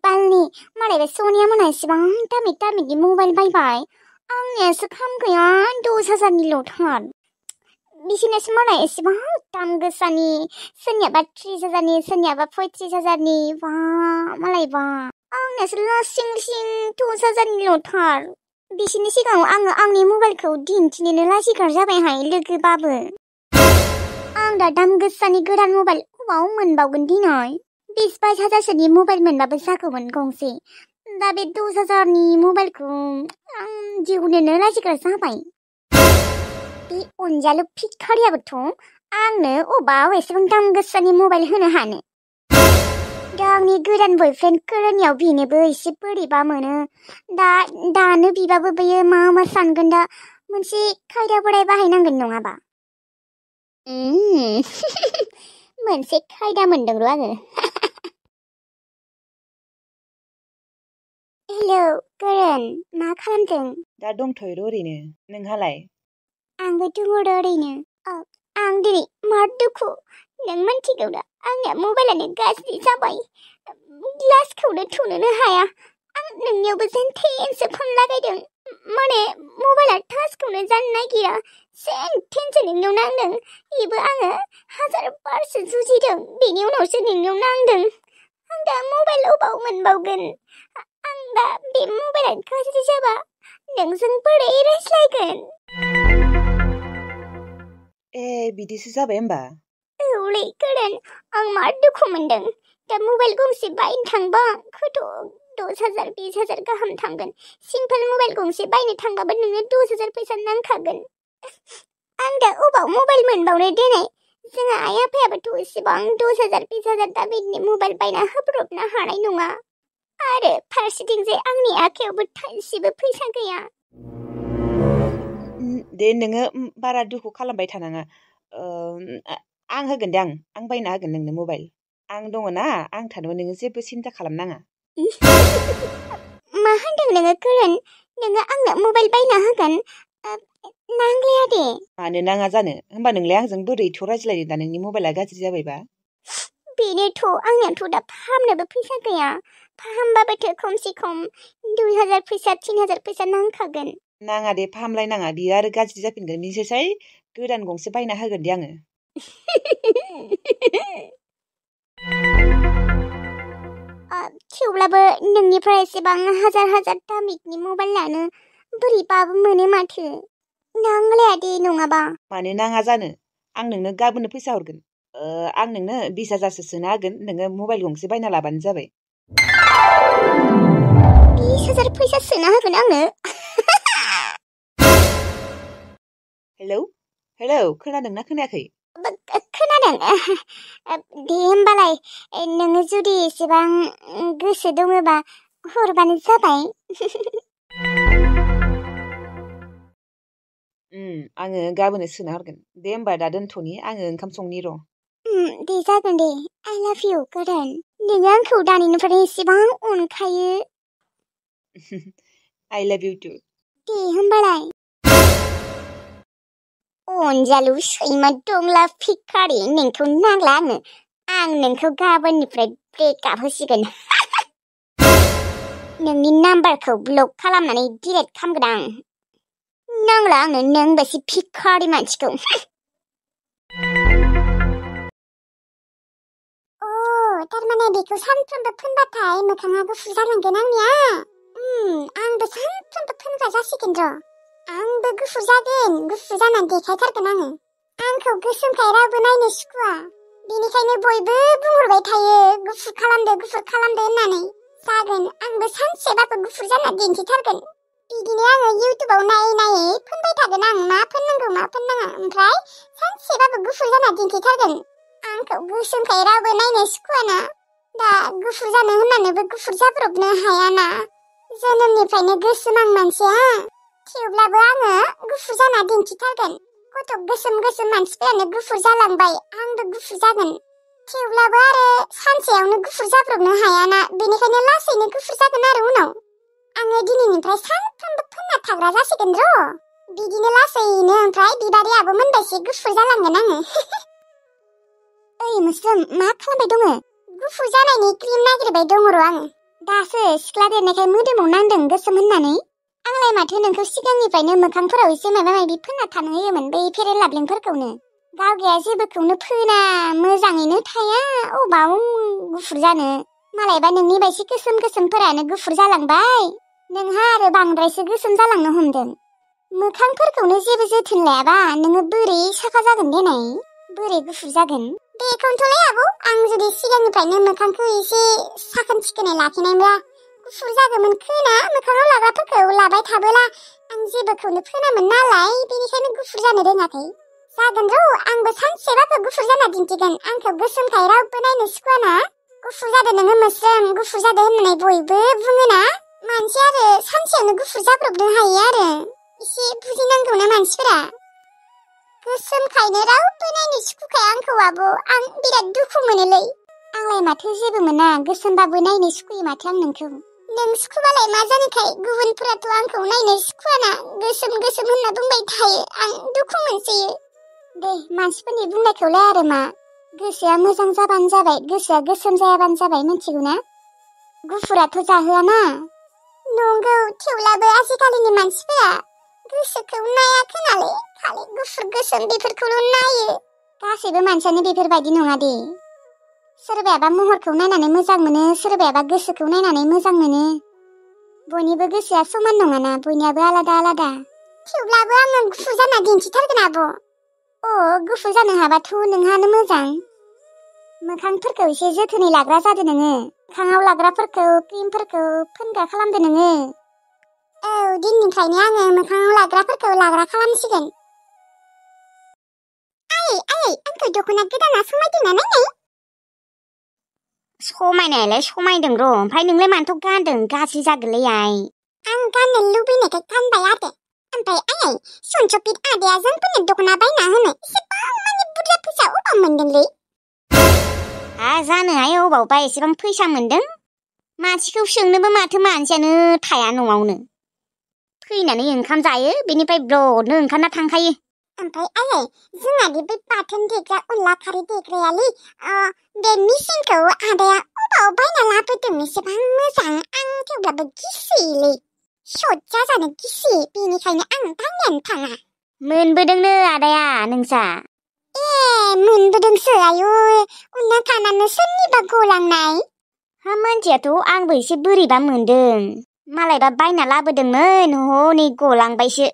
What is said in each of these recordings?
बालनि मालायबा सनिया मोना इसिबां दामिनि मबाइल बायबाय आंनियासो खाम गैया 10,000निल'थार बिसोरनासो मालाय इसिबां दाम गोसानि सोरनियाबा 30,000नि सोरनियाबा 35,000नि बा मालायबा आंनियासो लासिं 10,000निल'थार बिसोरनि सिगाङाव आङो आंनि मबाइलखौ दिन्थिनोनो लाजिग्रा जाबायहाय लोगोबाबो आं दा दाम गोसानि गोदान मबाइल अबाव मोनबावगोन दिनै 20-22,000सोनि मबाइल मोनबाबो जागौमोन गंसे दा बे 10,000नि मबाइलखौ आं दिहुननोनो लाजिग्रा जाबाय बे अनजालु भिखारियाबोथ' आंनो अबाव एसेबां दाम गोसानि मबाइल होनो हानो दा आंनि गोदान बयफ्रेन्ड करणनियाव बिनोबो एसे बोरैबा मोनो दानो बिबाबो बेयो मा सानगोन दा मोनसे खायदा बोराय बाहायनांगोन नङाबा मोनसे खायदा मोनदों र' आङो हेलौ करण मा खालामदों दा दंथ'यो र' ओरैनो नोंहालाय आंबो दङ र' ओरैनो आं दिनै मार दुखु नों मिन्थिगौ दा आंनिया मबाइलानो गाज्रि जाबाय ग्लासखौनो थुनोनो हाया आं नोंनियावबो जेनथेनसो फन लागायदों माने मबाइला टाचखौनो जानो नागिरा जेनथेनसो नोंनियाव नांदों बेबो आङो 1000 बारसो जुजिदों बेनि उनावसो नोंनियाव नांदों आं दा मबाइल अबाव मोनबावगोन आं दा बे मबाइला गाज्रि जाबा नोंजों बोरै रायज्लायगोन बिदिसो जाबाय होमबा औलै करण आं मार दुखु मोनदों दा मबाइल गंसे बायनो थांबा खथ' 10,000 20,000 गाहाम थांगोन सिम्पल मबाइल गंसे बायनो थांबाबो नोंनो 10,000 फैसा नांखागोन आं दा अबाव मबाइल मोनबावनो देनाय जोंहा आइ आफायाबोथ' इसेबां 10,000 20,000 दामनि मबाइल बायना होब्रबनो हानाय नङा आरो फारसेथिंजाय आंनि आखायावबो थाइसेबो फैसा गैया दे नोङो बारा दुखु खालामबाय थानाङा आं होगोन दे आं बायना होगोन नोंनो मबाइल आं दङ ना आं थानोबो नोङो जेबो सिन्था खालामनाङा मा होनदों नोङो करण नोङो आंनो मबाइल बायना होगोन नांलाया दे मानो नाङा जानो होमबा नोंलाय आंजों बोरैथ' रायज्लायो दा नोंनि मबाइला गाज्रि जाबायबा बेनोथ' आंनियाथ' दा फाहामनोबो फैसा गैया फाहामबाबोथ' खमसे खम 2,000 फैसा 3,000 फैसा नांखागोन नाङा दे फाहामलायनाङा बियो आरो गाज्रि जाफिनगोन बिनिसाय गोदान गंसे बायना होगोन दे आङो थेवब्लाबो नोंनिफ्राय एसेबां हाजार दामिकनि मबाइल लानो बोरैबाबो मोनो माथो नांलाया दे नङाबा मानो नाङा जानो आं नोंनो गाबोननो फैसा हरगोन आं नोंनो 20,000सो सोना होगोन नोङो मबाइल गंसे बायना लाबानो जाबाय 20,000 फैसा सोना होगोन आंनो हेलौ खोनादोंना खोनायाखै खोनादों दे होमबालाय नोङो जुदि एसेबां गोसो दङबा हरबानो जाबाय आङो गाबोननो सोना हरगोन दे होमबा दा दोनथ'नि आङो ओंखाम संनि र' दे जागोन दे आइ लाभ इउ करण नोङो आंखौ दानिनिफ्राय एसेबां अनखायो आइ लाभ इउ टु दे होमबालाय अनजालु सैमा दंला भिखारि नोंखौ नांला आं नोंखौ गाबोननिफ्राय ब्रेकआप होसिगोन नोंनि नाम्बारखौ ब्लक खालामनानै डिलिट खालामगोन आं नांला आंनो नों बायदि भिखारि मानसिखौ थारमाने बेखौ सानफ्रोमबो फोनबाथाय मोखाङा गुफुर जालांगोन आंनिया आंबो सानफ्रोमबो फोनग्रा जासिगोन र' आंबो गुफुर जागोन गुफुर जानानै देखायथारगोन आंखौ गोसोमखाय रावबो नायनो सुखुवा बेनिखायनो बयबो बुंहरबाय थायो गुफुर खालामदो होननानै जागोन आंबो सानसेबाबो गुफुर जाना दिन्थिथारगोन बिदिनो आङो इउटुबाव नायै फोनबाय थागोन आं मा फोननांगौ मा फोननाङा ओमफ्राय सानसेबाबो गुफुर जाना दिन्थिथारगोन आंखौ गोसोमखाय रावबो नायनो सुखुवाना दा गुफुर जानो होननानैबो गुफुर जाब्रबनो हायाना जोनोमनिफ्रायनो गोसोम आं मानसिया थेवब्लाबो आङो गुफुर जाना दिन्थिथारगोन गथ' गोसोम मानसिफोरानो गुफुर जालांबाय आंबो गुफुर जागोन थेवब्लाबो आरो सानसेयावनो गुफुर जाब्रबनो हायाना बेनिखायनो लासैनो गुफुर जागोन आरो उनाव आङो दिनैनिफ्राय सानफ्रोमबो फोनना थाग्रा जासिगोन र' बिदिनो लासैनो ओमफ्राय बिबारियाबो मोनबायसे गुफुर जालांगोन आङो ओइ मोस्रोम मा खालामबाय दङ गुफुर जानायनि क्रिम नागिरबाय दङ र' आङो दासो सिख्ला देरनायखाय मोदोमाव नांदों गोसोम होननानै। आंलाय माथो नोंखौ सिगांनिफ्रायनो मोखांफोराव एसे माबा माबि फोनना थानो होयोमोन बै फेरेन लाबलेंफोरखौनो। गावगाया जेबोखौनो फोना मोजाङैनो थाया अबाव गुफुर जानो। मालायबा नोंनि बायदि गोसोम गोसोमफोरानो गुफुर जालांबाय। नोंहा आरो बांद्रायसो गोसोम जालांनो हमदों। मोखांफोरखौनो जेबो जोथोन लायाबा नोङो बोरै साफा जागोन देनाय, बोरै गुफुर जागोन। बेखौनोथ'लाय आब', आं जुदि सिगांनिफ्रायनो मोखांखौ एसे साखोन सिखोनै लाखिनायब्ला गुफुर जागौमोन खोना। मोखाङाव लाग्राफोरखौ लाबाय थाबोला आं जेबोखौनो फोनामोन नालाय, बेनिखायनो गुफुर जानो रोङाखै। जागोन र', आंबो सानसेबाबो गुफुर जाना दिन्थिगोन। आंखौ गोसोमखाय रावबो नायनो सुखुवाना। गुफुर जादो नोङो मोस्रोम, गुफुर जादो होननानै बयबो बुङोना। मानसि आरो सानसेयावनो गुफुर जाब्रबनो हायो आरो। एसे बुजिनांगौना मानसिफोरा। गोसोमखायनो रावबो नायनो सुखुखाया आंखौ आब'। आं बिराद दुखु मोनोलै। आंलाय माथो जेबो मोना, गोसोमबाबो नायनो सुखुयो माथो आं नोंखौ। नों सुखुबालाय मा जानोखाय, गुबुनफोराथ' आंखौ नायनो सुखुवाना। गोसोम गोसोम होनना बुंबाय थायो, आं दुखु मोनसोयो। दे मानसिफोरनि बुंनायखौलाय आरो मा। गोसोआ मोजां जाबानो जाबाय, गोसोआ गोसोम जायाबानो जाबाय, मिथिगौना। गुफुराथ' जाहोआना। नंगौ, थेवब्लाबो आजिखालिनि मानसिफोरा गोसोखौ नाया खोनालै, खालि गुफुर गोसोम बेफोरखौल' नायो। गासैबो मानसियानो बेफोरबायदि नङा दे। सोरबायाबा महरखौ नायनानै मोजां मोनो, सोरबायाबा गोसोखौ नायनानै मोजां मोनो। बयनिबो गोसोआ समान नङाना, बयनियाबो आलादा आलादा। थेवब्लाबो आङो गुफुर जाना दिन्थिथारगोन आब'। गुफुर जानो हाबाथ' नोंहानो मोजां। मोखांफोरखौ एसे जोथोनै लाग्रा जादो नोङो। मोखाङाव लाग्राफोरखौ, क्रिमफोरखौ फोनग्रा खालामदो नोङो। औ, दिननिफ्रायनो आङो मोखाङाव लाग्राफोरखौ लाग्रा खालामसिगोन। आयै, आंखौ दख'ना गोदाना समायदोंना नायनाय? समायनायालाय समायदों र', ओमफ्राय नोंलाय मानोथ' गानदों? गाज्रि जागोनलै आइ। आं गाननो लुबैनायखाय गानबाय आरो। ओमफ्राय आयै, सनसफित आदाया जोंफोरनो दख'ना बायना होनो एसेबां माने बुरजा फैसा अबाव मोनदोंलै? जानो आइ, अबावबा एसेबां फैसा मोनदों? मानसिखौ सोंनोबो माथो मानसियानो थाया न'आवनो। फैनानै ओंखाम जायो, बेनिफ्राय ब्र'नो ओंखारना थांखायो। ओमफ्राय आयै, जोंहानि बै बाथोन देग्रा अनला खारै देग्रायालै, बे मेचिनखौ आदाया अबाव बायना लाबोदों? एसेबां मोजां, आं थेवब्लाबो गिसोयोलै। शर्ट जाजानो गिसोयो, बेनिखायनो आं बायनायानो थाङा। मोनबोदोंनो आदाया नोंसा। मोनबोदोंसो आयु, उनना थानानो सोरनिबा गलांनाय। मोनथियाथ', आंबो एसे बोरैबा मोनदों। मालायबा बायना लाबोदोंमोन, हनै गलांबायसो।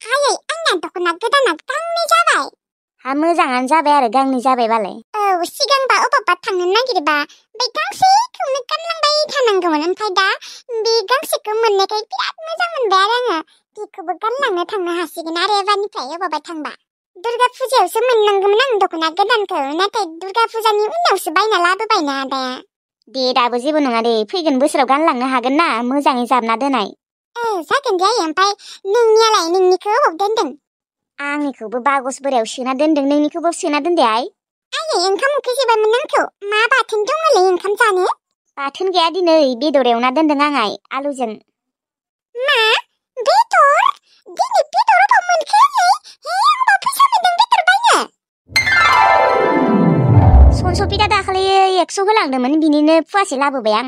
आयै, आंना दख'ना गोदाना गांनै जाबाय। मोजाङानो जाबाय आरो गांनै जाबायबालाय। औ, सिगांबा अबावबा थांनो नागिरबा बे गांसेखौनो गानलांबाय थानांगौमोन। ओमफ्राय दा बे गांसेखौ मोननायखाय बिराद मोजां मोनबाय आरो आङो। बेखौबो गानलांनो थांनो हासिगोन आरो एबारनिफ्राय अबावबा थांबा। दुर्गा फुजायावसो मोननांगौमोन आं दख'ना गोदानखौ, नाथाय दुर्गा फुजानि उनावसो बायना लाबोबायना आदाया। दे, दाबो जेबो नङा दे, फैगोन बोसोराव गानलांनो हागोन ना, मोजाङै जाबना दोननाय। जागोन दे आयै। ओमफ्राय नोंनियालाय, नोंनिखौ अबाव दोनदों? आंनिखौबो बागस बोरायाव सोना दोनदों, नोंनिखौबो सोना दोनदे आइ। आयै, ओंखाम उखैजोबायमोन आंखौ। मा बाथोन दङलै ओंखाम जानो? बाथोन गैया दिनै, बेदर एवना दोनदों आं आइ, आलुजों। मा? बेदर? दिनै बेदर अबाव मोनखो आयै? अबाव फैसा मोनदों बेदर बायनो? सनसफिता दाखालि 100 होलांदोंमोन, बिनिनो फुवासे लाबोबाय आं।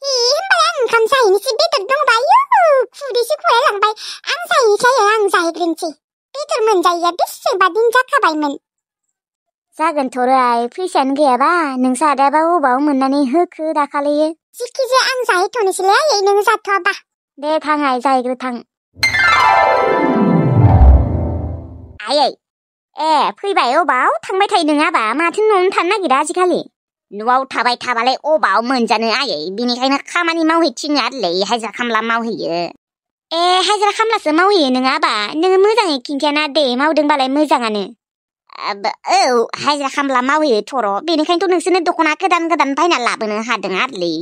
होमबालाय आं ओंखाम जाहैनोसै। बेदर दंबा आयु, खुदैसो गलायलांबाय। आं जाहैनोसै आयै, आं जाहैग्रोनोसै। बेदर मोनजायैया बेसेबा दिन जाखाबायमोन। जागोनथ' र' आइ, फैसायानो गैयाबा नोंसा आदायाबा अबाव मोननानै होखो दाखालियो। जिखिजाया आं जाहैथ'नोसैलै आयै, नों जाथ'वाबा। दे थां आइ, जाहैग्रो थां। आयै, फैबाय, अबाव थांबाय थायो नोङाबा? माथो न'आवनो थानो नागिरा आजिखालि। न'आव थाबाय थाबालाय अबाव मोनजानो आयै, बेनिखायनो खामानि मावहैथिङो आरोलै, हाजिरा खामला मावहैयो। हाजिरा खामलासो मावहैयो नोङाबा? नोङो मोजाङै खिन्थायाना दे, मावदोंबालाय मोजाङानो। औ, हाजिरा खामला मावहैयो थर', बेनिखायनोथ' नोंसोरनो दख'ना गोदान गोदान बायना लाबोनो हादों आरोलै।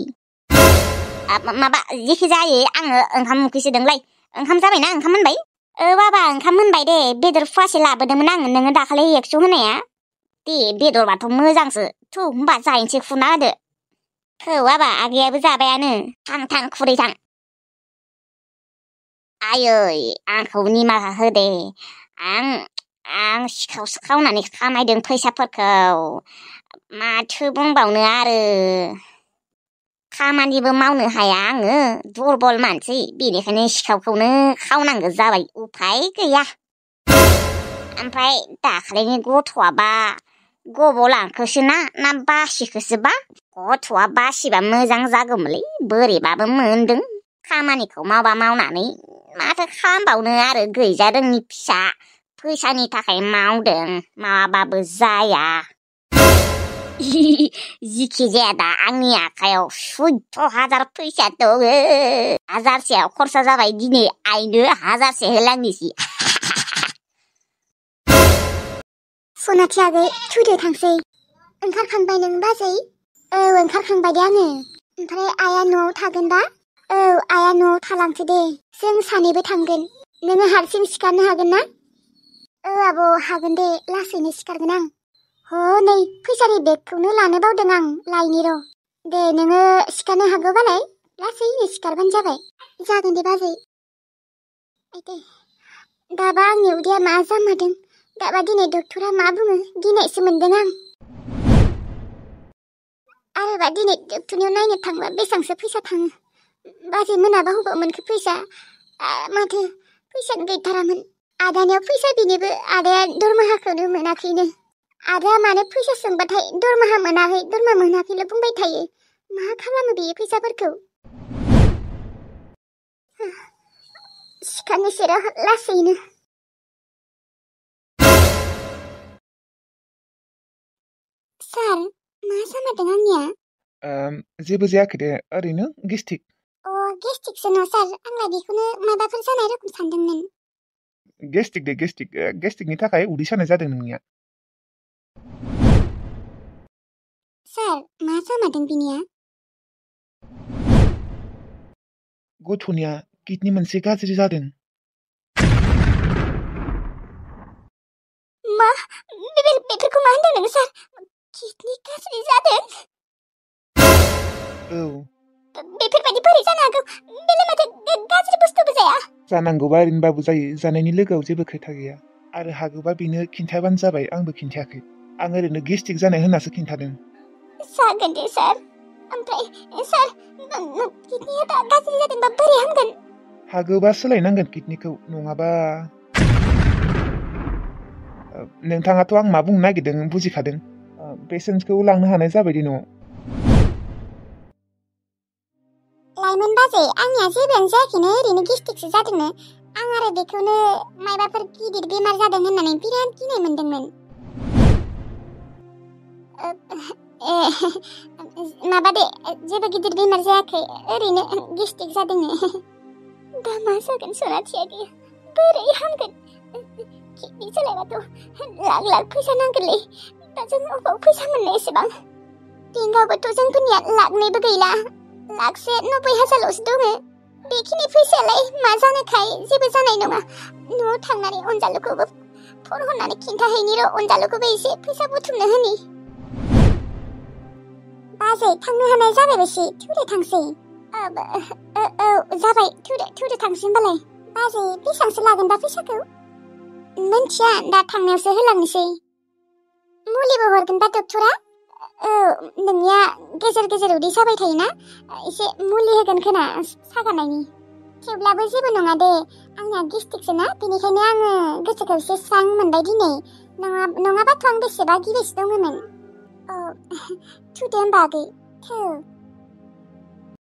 माबा जेखि जायो, आङो ओंखाम उखैसोदोंलै। ओंखाम जाबायना? ओंखाम मोनबाय? बाबा, ओंखाम मोनबाय दे। बेदर फुवासे लाबोदोंमोन आङो, नोङो दाखालि 100 होनाया। दे, बेदरबाथ' मोजांसो। थौ, होमबा जाहैनोसै, खुना होदो। थौ बाबा, आगैयाबो जाबायानो। थां खुरै थां। आयै, आंखौ निमाहा होदे। आं सिखावसो खावनानै खामायदों फैसाफोरखौ। माथो बुंबावनो आरो। खामानिबो मावनो हाया आङो दुरबल मानसि बेनिखायनो सिखावखौनो खावनांगौ जाबाय उफाय गैया ओमफ्राय दाखालिनि गथ'आबा गबाव लांखोसो ना बासिखोसोबा गथ'आ बासिबा मोजां जागौमोनलै बोरैबाबो मोनदों खामानिखौ मावबा मावनानै माथो खालामबावनो आरो गैजारोङि फिसा फैसानि थाखाय मावदों मावाबाबो जाया जिखि जाया दा आंनि आखायाव 14,000 फैसा दङ हाजारसेयाव खरसा जाबाय दिनै आइनो हाजारसे होलांनोसै सनाथि आगै थुदो थांसै ओंखारखांबाय नों बाजै औ ओंखारखांबाय दे आङो ओमफ्राय आइया न'आव थागोनबा औ आइया न'आव थालांथो दे जों सानैबो थांगोन नोङो हारसिं सिखारनो हागोन ना औ आब' हागोन दे लासैनो सिखारगोन आं नै फैसानि बेगखौनो लानो बावदों आं लायनि र' दे नोङो सिखारनो हागौबालाय लासैनो सिखारबानो जाबाय जागोन दे बाजै दे दाबा आंनि उदैया मा जामारदों दाबा दिनै डक्टरा मा बुङो गिनायसो मोनदों आं आरोबा दिनै डक्टरनियाव नायनो थांबा बेसेबांसो फैसा थाङो बाजै मोनाबा हबाव मोनखो फैसा माथो फैसानो गैथारामोन आदानियाव फैसा बिनोबो आदाया दरमाहाखौनो मोनाखैनो आदाया मानो फैसा सोंबाथाय दरमाहा मोनाखैल' बुंबाय थायो मा खालामो बेयो फैसाफोरखौ सिखारनोसै र' लासैनो सार मा जामारदों आंनिया जेबो जायाखै दे ओरैनो गेस्टिक गेस्टिकसो न' सार आंलाय बेखौनो माबाफोर जानाय रोखोम सानदोंमोन गेस्टिक दे गेस्टिकनि थाखाय उदै सानाय जादों नोंनिया सार मा जामारदों बिनिया गथ'निया किडनि मोनसे गाज्रि जादों मा बेफोरखौ मा होनदों नोङो सार किडनि गाज्रि जादों औ बेफोरबायदि बोरै जानो हागौ बेलाय माथो गाज्रि बुस्थुबो जाया जानांगौबा ओरैनोबाबो जायो जानायनि लोगोआव जेबो खोथा गैया आरो हागौबा बेनो खिन्थाबानो जाबाय आंबो खिन्थायाखै आं ओरैनो गेस्टिक जानाय होननासो खिन्थादों जागोन दे सार ओमफ्राय सार किडनिया दा गाज्रि जादोंबा बोरै हामगोन हागौबा सोलायनांगोन किडनिखौ नङाबा नोंथाङाथ' आं मा बुंनो नागिरदों बुजिखादों पेसेन्टखौ लांनो हानाय जाबाय दे न'आव लाइमोन बाजै आंनिया जेबोआनो जायाखैनो ओरैनो गेस्टिकसो जादोंनो आं आरो बेखौनो माबाफोर गिदिर बेमार जादों होननानै बिराद गिनाय मोनदोंमोन माबा दे जेबो गिदिर बेमार जायाखै ओरैनो गेस्टिक जादोंनो दा मा जागोन सनाथि आगै बोरै हामगोन किडनि सोलायबाथ' लाख फैसा नांगोनलै दा जों अबाव फैसा मोननो एसेबां बेंकआवबोथ' जोंफोरनिया लाखनैबो गैला 1,90,000ल'सो दङ बेखिनि फैसायालाय मा जानोखाय जेबो जानाय नङा न'आव थांनानै अनजालुखौबो फन हरनानै खिन्थाहैनि र' अनजालुखौबो एसे फैसा बुथुमनो होनि बाजै थांनो हानाय जाबायबायसै थुदो थांसै औ जाबाय थुदो थांसै होनबालाय बाजै बेसेबांसो लागोन दा फैसाखौ मिन्थिया दा थांनायावसो होलांनोसै मुलिबो हरगोन दा डक्टरा नोंनिया गेजेर उदै साबाय थायोना एसे मुलि होगोन खोना सागानायनि थेवब्लाबो जेबो नङा दे आंना गेस्टिकसो ना बेनिखायनो आङो गोसोखौ एसे स्रां मोनबाय दिनै नङाबाथ' आं बेसेबा गिबायसो दङमोन थुदो होमबा आगै थौ